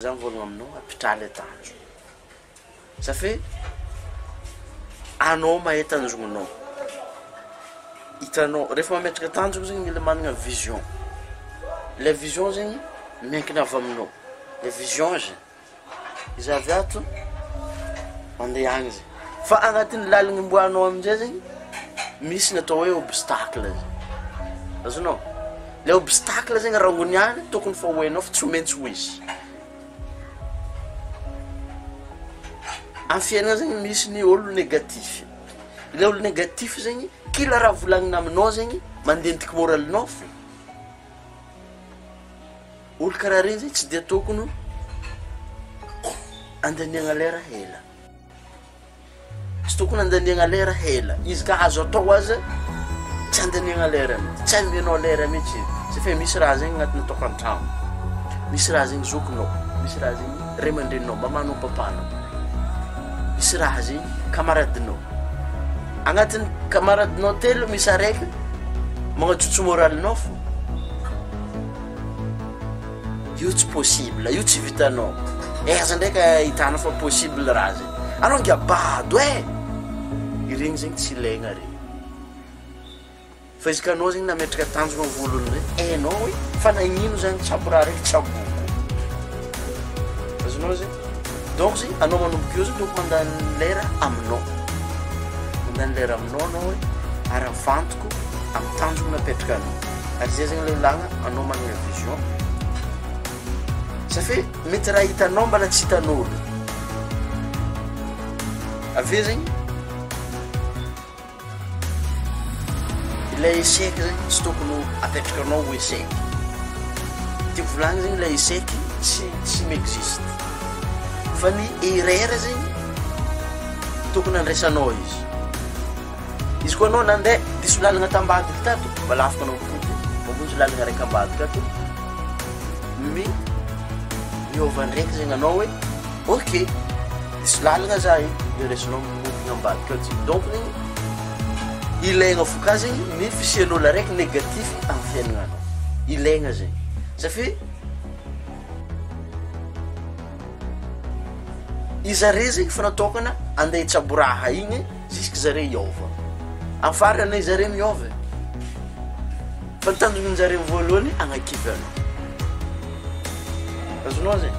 Za mivôlagna aminao apitraha le tanjogno, ça fait anao mahay tanjognonao, hitanao refa mametraka tanjogno zegny mila magnana vision, le vision zegny miankina avy aminao, le vision zegny, izy avy ato mandeha agny zay, fa agnatin'ny lalagna imboanao amizay zegny misy ny atao hoe obstacle zay, azonao? Le obstacle zegny rangony ihany tokony fa ho hainao fa tsy ho maintsy ho izy. Amy fiainana zegny misy ny olo negatif, le olo negatif zegny kila raha volagnina aminao zegny mandentiky moralinao fô, olo karaha regny zegny tsy de tokony andaniagna lera ela. Tsy tokony andaniagna lera hela, izy ka azo atao aza tsy andaniagna lera mihitsy, tsy amianao lera mihitsy izy, satria misy raha zegny agnatin'ny tokantragno, misy raha zegny zokinao, misy raha zegny ray aman-dreninao, mamanao, papanao, misy raha zegny camaradinao, agnatin'ny camaradinao telo misy araiky magnatsotso moralinao fô. Io tsy possible, io tsy vitanao. Aiza ndraiky ahitanao fa possible raha zay. Anao ngia bado eh! Iregny zegny tsy ilaigna regny. Fa izy ka anao zegny nametraka tanjogno am voalohany regny, hainao hoe fa nagnino zany tsabo raha raiky tsaboko. Azonao zegny? Donc zegny anao manomboka eo zegny tokony mandany lera aminao. Mandany lera aminao anao hoe ary avantiko amy tanjogno napetrakanao. Ary zay zegny le ilagna anao managna vision. Ça fait mety raha hitanao mbala tsy hitan'olo. Avy eo zegny ilay échec zegny tsy tokony ho apetrakanao ho échec. Tiako volagnina zegny ilay échec tsy tsy mi-existe. Fa ny erreur zegny tokony andraisanao izy. Izy koa anao nandeha diso lalagna tambadika tato, mbola afaka anao mipody mamonjy lalagna raiky ambadika ato, mi miova ndraiky zegny anao hoe ok diso lalagna za e, de raisinao mihodina ambadika ao ty, donc zegny ilaigna fo ka zegny ny fisian'olo araiky negatif amy fiaignananao, ilaigna zegny satria Izare zegny efa natokana andeha hitsabo raha igny jusque zare hiôva. Amy farany anie zare miôva e. Fa ny tanjonin-jare voalohany agnakivy anao. Azonao zegny?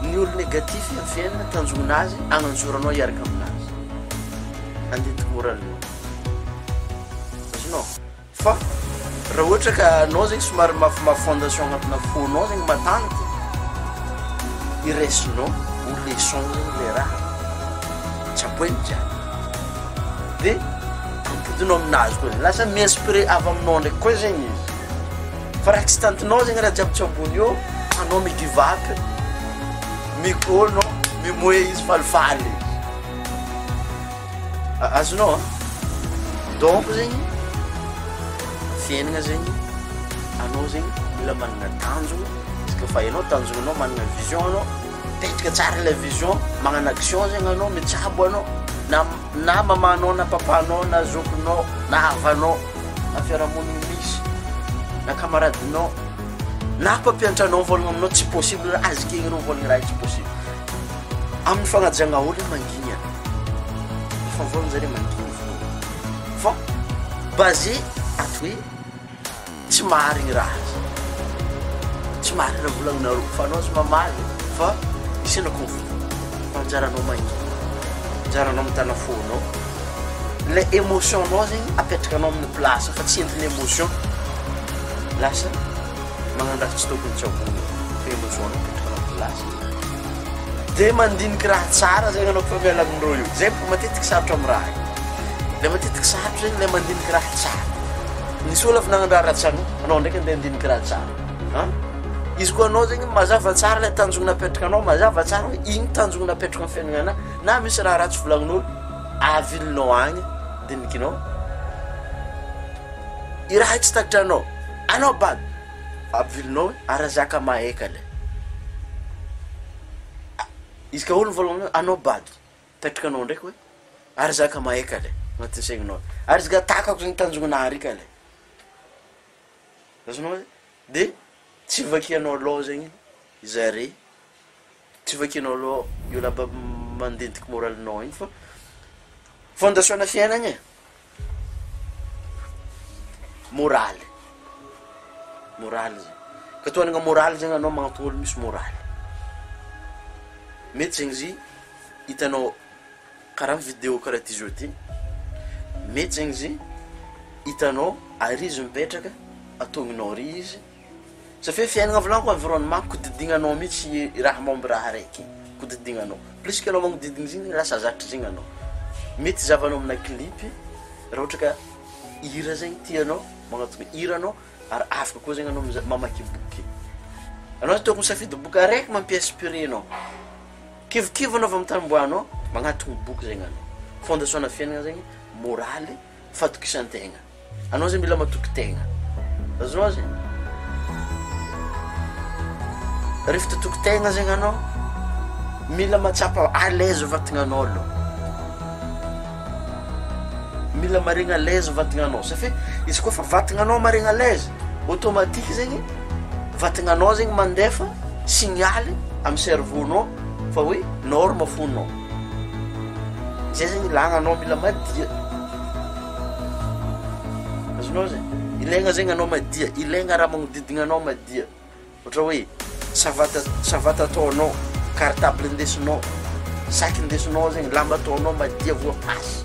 Ny olo negatif amy fiainana tanjogninazy agnanjoro anao hiaraka aminazy. Andentiky moralinao. Azonao? Fa raha ohatra ka anao zegny somary mafimafy fondation agnatina fônao zegny matanjaka, iraisinao ho leçon zegny le raha, tsaboiny jiaby, de ampodinao aminazy koa zegny, lasa mi-inspirer avy aminao ndraiky koa zegny izy, fa raha tsy tantinao zegny raha jiaby tsaboiny eo, anao mi-give up, mi-kônô, mimoe izy falifaly izy. Azonao an! Donc zegny fiainagna zegny anao zegny mila managna tanjogno izy ka fa hainao tanjognanao managna vision anao mipetraka tsara ilay vision magnano action zegny anao mitsabo anao na na mamanao na papanao na zokinao na havanao na fiarahamonigny misy na camaradinao na mpampianatra anao mivôlagna aminao tsy possible aza ekegny ireo mivôlagna raha io tsy possible Amin'ny fagnajagna olo mangigna, efa mivôlagna zare mangigny fô, fa basé ato hoe tsy marigny raha zay, tsy marigny raha volagninareo fa anao tsy mamaly fa isana conflit fa anjaranao mangigny, anjaranao mitana fônao, le émotion-nao zegny apetrakanao amin'ny place fa tsy entin'ny émotion lasa magnano raha tsy tokony tsaboina fa émotion-nao apetrakanao amin'ny place. De mandiniky raha tsara zegny anao kôfa miala amindreo io, zay bôka matetiky sarotro amy raha io, le matetiky sarotro zegny le mandiniky raha tsara, nisy olo avy nagnano raha ratsy anao, anao ndraiky andeha handiniky raha tsara, an! Izy koa anao zegny mazava tsara le tanjogno napetrakanao, mazava tsara hoe ino tanjogno napetrako amy fiaignananah, na misy raha ratsy volagnin'olo avilinao agny dinikinao, i raha io tsy takatranao, anao bado avilinao hoe arazaka maheka le. Izy ka olo mivôlagna aminao anao bado, mipetraka anao ndraiky hoe ary za ka mahay ka le, agnatin'ny saigninao, ary izy ka takako zegny tanjognonà ary ka le, azonao zay? De tsy vakianao lôha zegny. Zare tsy vakinao aloha io lamba mandentiky moralinao igny fa fondation-na fiainagna e, moraly, moraly zay, ka tohanagna moraly zegny anao magnantogno olo misy moraly, mety zegny izy hitanao karaha video karaha ty zao ty, mety zegny izy hitanao ary izy mipetraka atogninao ary izy. Satria fiainagna volaniko environnement kodidignanao mihitsy raha momba raha raiky kodidignanao, plus que anao magnodidigny izy igny lasa zatra zegny anao, mety zahavanao amina clip raha ohatra ka hira zegny tianao magnatona hira anao ary afaka koa zegny anao miza- mamaky boky, anao tokony misafidy boky araiky mampi-inspirer anao, kivikivy anao avy amy tany omboanao magnatogno boky zegny anao, fondation-na fiainagna zegny môraly, fatokisan-tegna. Anao zay mila matoky tegna. Azonao zegny? Rehefa tatoky tegna zegny anao, mila mahatsapa à l'aise vatagnanao aloha. Mila maregny à l'aise vatagnanao satria izy koa fa vatagnanao maregny à l'aise, automatique zegny vatagnanao zegny mandefa signaly amy cerveau-nao fa hoe norme fonao. Zay zegny ilagna anao mila madio. Azonao zay? Ilaigna zegny anao madia, ilaigna raha magnodidigna anao madia, ohatra hoe savata savata ataonao, cartable indesinao, sac indesinao zegny, lamba ataonao madia voapasy,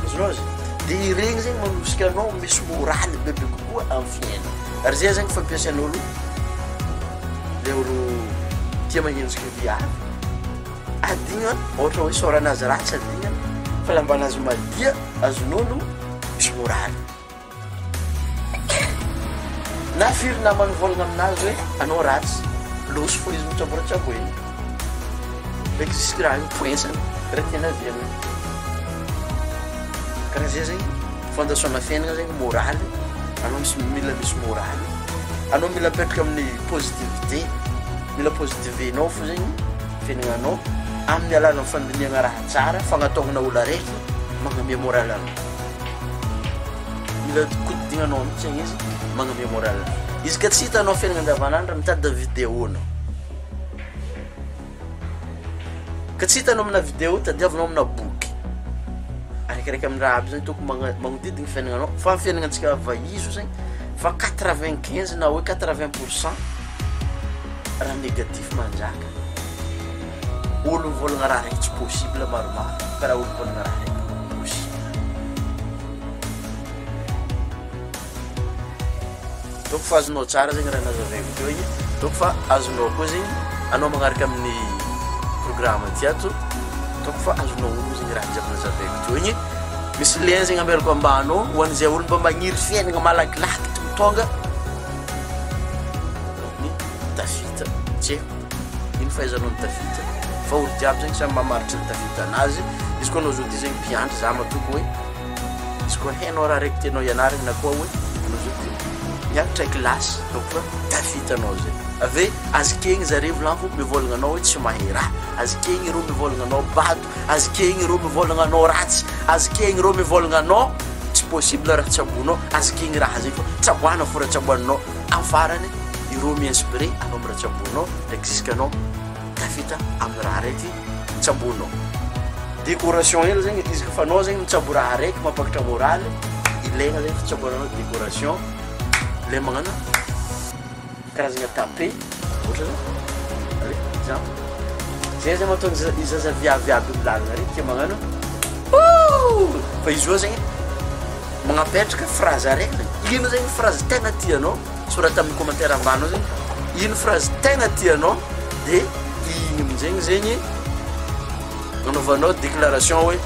azonao zay? De iregny zegny manosika anao misy moraly bebe kokoa amy fiainana, ary zay zegny fampiasan'olo le olo tia magnenjiky viavy. Adigna ohatra hoe sôranazy ratsy adigna fa lambanazy madia azon'olo misy moraly. Na firy nama nivôlagna aminazy hoe anao ratsy, lôso fô izy mitsaboratsaboina. Ndraiky jusque raha igny pointsany raha tiany averina. Karaha zay zegny fondation-na fiainagna zegny moraly, anao misy mila misy moraly, anao mila mipetraka amin'ny positivité. Mila positivenao fo zegny fiaignananao amin'ny alalan'ny fandinihagna raha tsara, fagnataovana olo araiky magnamia moral anao. Mila kodidignanao mihitsy zegny izy magnamia moral anao. Izy ka tsy hitanao fiaignana andavanandro mitady video anao. Ka tsy hitanao amina video tadiavinao amina boky. Araikaraika amin'ny raha aby zany tokony magna- magnodidigny fiaignananao fa ny fiaignanantsika vahizo zegny fa 95 na hoe 80 pour cent raha négatif manjaka. Olo mivôlagna raha raiky tsy possible maromaro karaha olo mivôlagna raha raiky possible. Donc fa azonao tsara zegny raha nazavaiko teo igny, donc fa azonao koa zegny anao magnaraka amin'ny programme ty ato, donc fa azonao onona zegny raha jiaby nazavaiko teo igny. Misy lien zegny ambelako ambany ao ho an'izay olo mba magniry fiainagna malakilaky tonga ny tafita, tsy haiko ino fahaizanao ny tafita fa olo jiaby zegny samy mamaritry ny tafita anazy, izy koa anao zao ty zegny mpiandry za matoky hoe izy koa hainao raha raiky tianao hianaragna na koa hoe anao zao ty mianatra kilasy donc fa tafita anao zay, avy azekegny zare volaniko mivôlagna anao hoe tsy mahay raha, azekegny ireo mivôlagna anao bado, azekegny ireo mivôlagna anao ratsy, azekegny ireo mivôlagna anao tsy possible raha tsaboinao, azekegny raha zay fa tsaboana fô raha tsaboaninao, amin'ny farany ireo mi-inspirer anao amin'ny raha tsaboinao ndraiky jusque anao tafita amin'ny raha raiky tsaboinao. Décoration hely zegny izy koa fa anao zegny mitsabo raha raiky mampakatra moraly, ilaigna zegny fitsaboananao décoration le magnano karazagna tape ohatra zao are exemple zay zay mahatonga za- i zaza viavy aby amy lalagna regny tia magnano ouh fa izy io zegny magnapetraka phrase araiky zegny, ino zegny phrase tegna tianao soraty amin'ny commentaire ambany ao zegny ino phrase tegna tianao de igny aminjegny zegny anaovanao déclaration hoe.